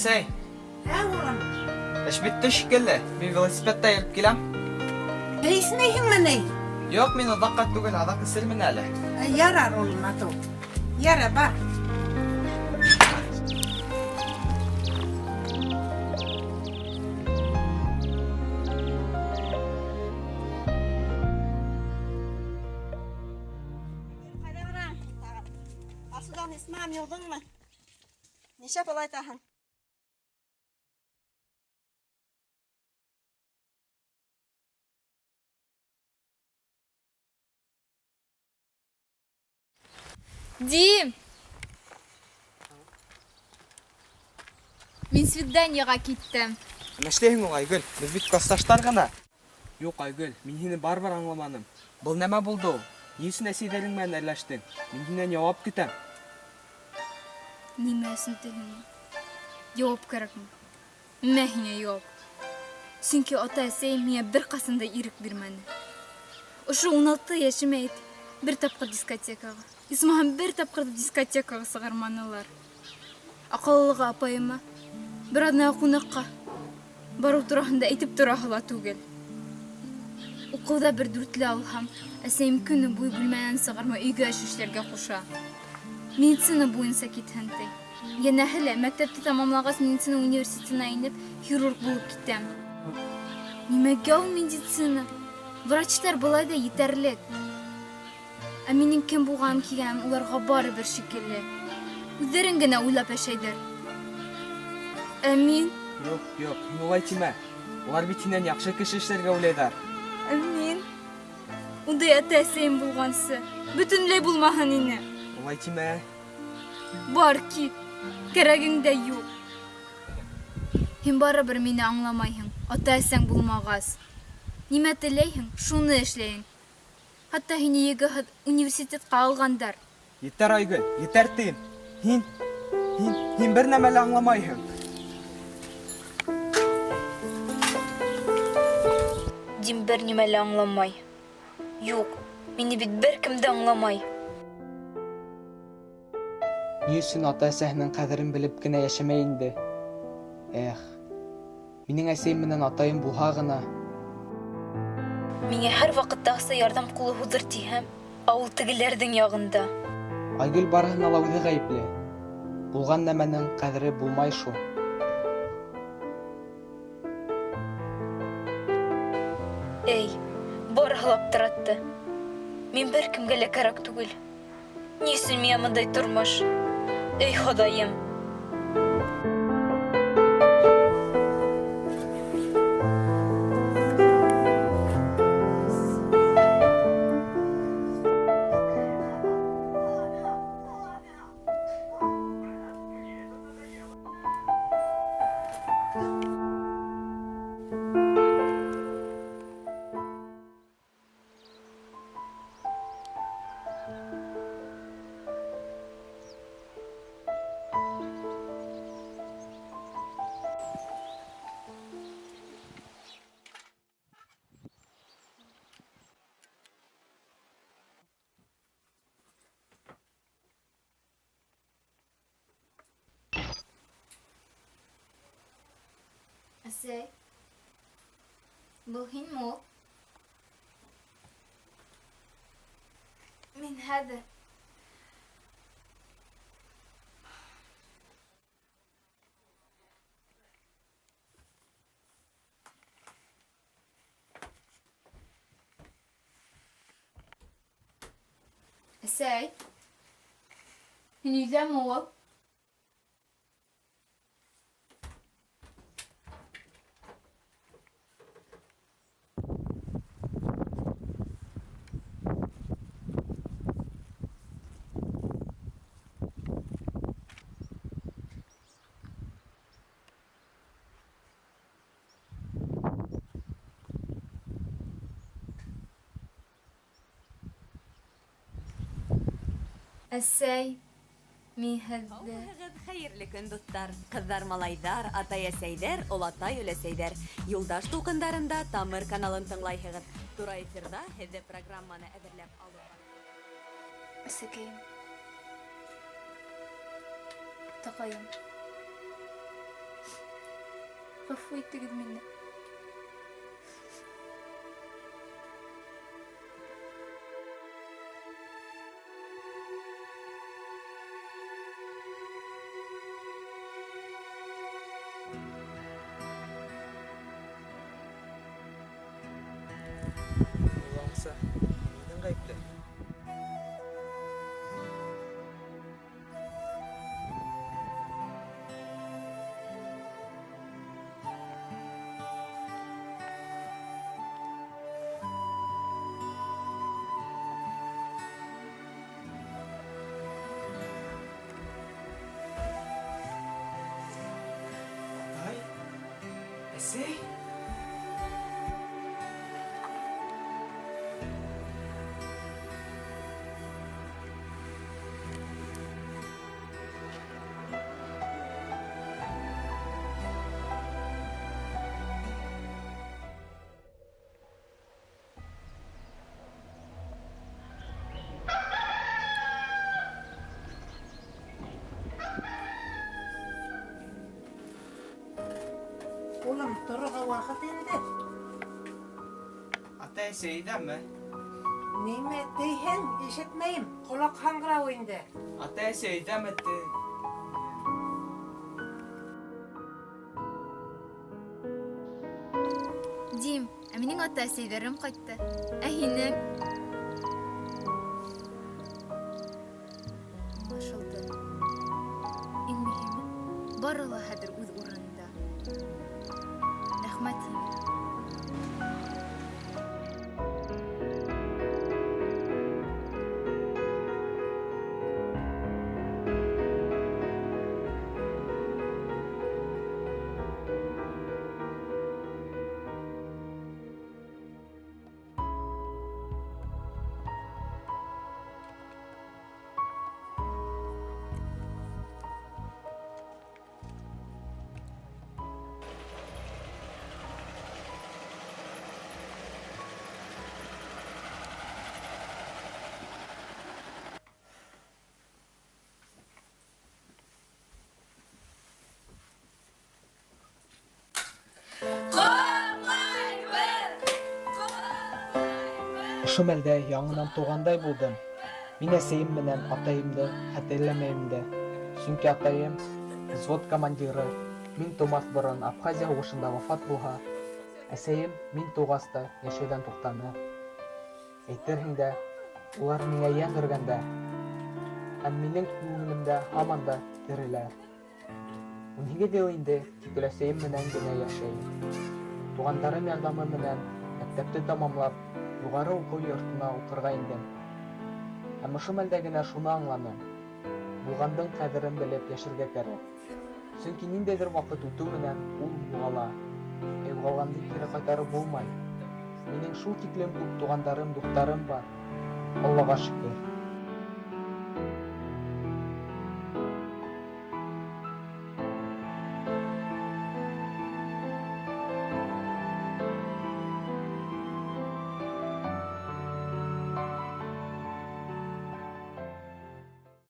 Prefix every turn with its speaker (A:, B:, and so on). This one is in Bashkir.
A: Әсәй,
B: Ә, улым,
A: эш бөттө шикелле. Мин велосипедта йөрөп киләм.
B: Чәй эсмәйһеңме ни?
A: Юҡ, мин оҙаҡҡа түгел, аҙаҡ эсермен әле.
B: Ә, Ярар, улым, атыу. Яра, бар.
C: Ҡайҙа бараң? Асыуҙан исмәм йыуҙыңмы? Нишләп улай итәһең?
D: Дим! Мин свиданиеға киттем.
A: Нишләйһең ул, Айгөл? Беҙ бит класташтар ғына. Юҡ, Айгөл, мин һине барыбер аңламаным. Был нәмә булды ул? Ни өсөн әсәйҙәрең менән әрләштең? Мин һинән яуап көтәм.
D: Нимә өсөн тиһеңме? Яуап кәрәкме? Мә һиңә яуап. Сөнки ата-әсәйем миңә бер ҡасан да ирек бирмәне. Ошо 16 йәшемә етеп, бер тапҡыр дискотекаға, исмаһам бер тапҡыр ҙа дискотекаға сығарманылар. Ә ҡалалағы апайыма бер аҙнаға ҡунаҡҡа барыу тураһында әйтеп тораһы ла түгел. Уҡыуҙа бер дүртле алһам, әсәйем көнө буйы бүлмәнән сығармай өйгә эш эшләргә ҡуша. Медицина буйынса китһен ти. Йәнәһе лә, мәктәпте тамамлағас медицина университетына инеп, хирург булып китәм. Нимәгә ул медицина? Врачтар былай ҙа етәрлек. Ә минең кем булғаным килгәнем уларға барыбер шикелле. Үҙҙәрен генә уйлап йәшәйҙәр. Ә мин,
A: Юҡ, юҡ, һин улай тимә. Улар бит һинән яҡшы кеше эшләргә уйлайҙар.
D: ә мин ундай ата-әсәйем булғансы, бөтөнләй булмаһын ине.
A: Улай тимә.
D: Бар кит, кәрәгең дә юҡ. Һин барыбер мине аңламайһың, ата-әсәң булмағас. Нимә теләйһең, шуны эшләйһең. Хатта һине ЕГЭ-һыҙ университетҡа алғандар.
A: Етәр, Айгөл, етәр тием. Һин, һин, һин бер нәмә лә аңламайһың.
D: Дим бер нимә лә аңламай. Юҡ, мине бит бер кем дә аңламай.
A: Ни өсөн ата-әсәһенең ҡәҙерен белеп кенә йәшәмәй инде? Эх, минең әсәйем менән атайым булһа ғына.
D: Миңә һәр ваҡыттағыса ярҙам ҡулы һуҙыр тиһәм, ә ул тегеләрҙең яғында.
A: Айгөл барыһына ла үҙе ғәйепле. Булған нәмәнең ҡәҙере булмай шул.
D: Эй, барыһы ла аптыратты. Мин бер кемгә лә кәрәк түгел. Ни өсөн миңә бындай тормош? Эй, Хоҙайым! Әсәй, был һинме ул? Мин хәҙер. Әсәй, һин өйҙәме ул? Әсәй, мин һеҙҙе...
E: Һаумыһығыҙ, хәйерле көн, дуҫтар! Ҡыҙҙар, малайҙар, атай-әсәйҙәр, олатай-өләсәйҙәр. Юлдаш тулҡындарында Тамыр каналын тыңлайһығыҙ. Тура эфирҙа һеҙҙе программаны әҙерләп алып бара.
D: Әсәкәйем. Атаҡайым. Ғәфү итегеҙ мине.
A: Уйлауымса, минең ғәйепле. Атай? Әсәй?
B: Улым, торорға ваҡыт инде.
A: Атай, әсәй өйҙәме?
B: Нимә тейһең, ишетмәйем. Ҡолаҡ һаңғырау инде.
A: Атай, әсәй өйҙәме?
D: Дим, ә минең ата-әсәйҙәрем ҡайтты. Ә һинең? Аңлашылды. Иң мөһиме, бары ла хәҙер үҙ урынында. Рәхмәт һиңә.
A: Ошо мәлдә яңынан тыуғандай булдым. Мин әсәйем менән атайымды хәтерләмәйем дә. Сөнки атайым взвод командиры, мин тыумаҫ борон Абхазия һуғышында вафат булһа, әсәйем мин тыуғас та йәшәүҙән туҡтаны. Әйтерһең дә, улар миңә йән өргәндә, һәм минең күңелемдә һаман да тереләр. 18 йыл инде тик өләсәйем менән генә йәшәйем. Туғандарым ярҙамы менән мәктәпте тамамлап, юғары уҡыу йортона уҡырға индем. Һәм ошо мәлдә генә шуны аңланым: булғандың ҡәҙерен белеп йәшәргә кәрәк. Сөнки ниндәйҙер ваҡыт үтеү менән ул юғала. Ә юғалғанды кире ҡайтарып булмай. Минең шул тиклем күп туғандарым, дуҫтарым бар. Аллаға шөкөр.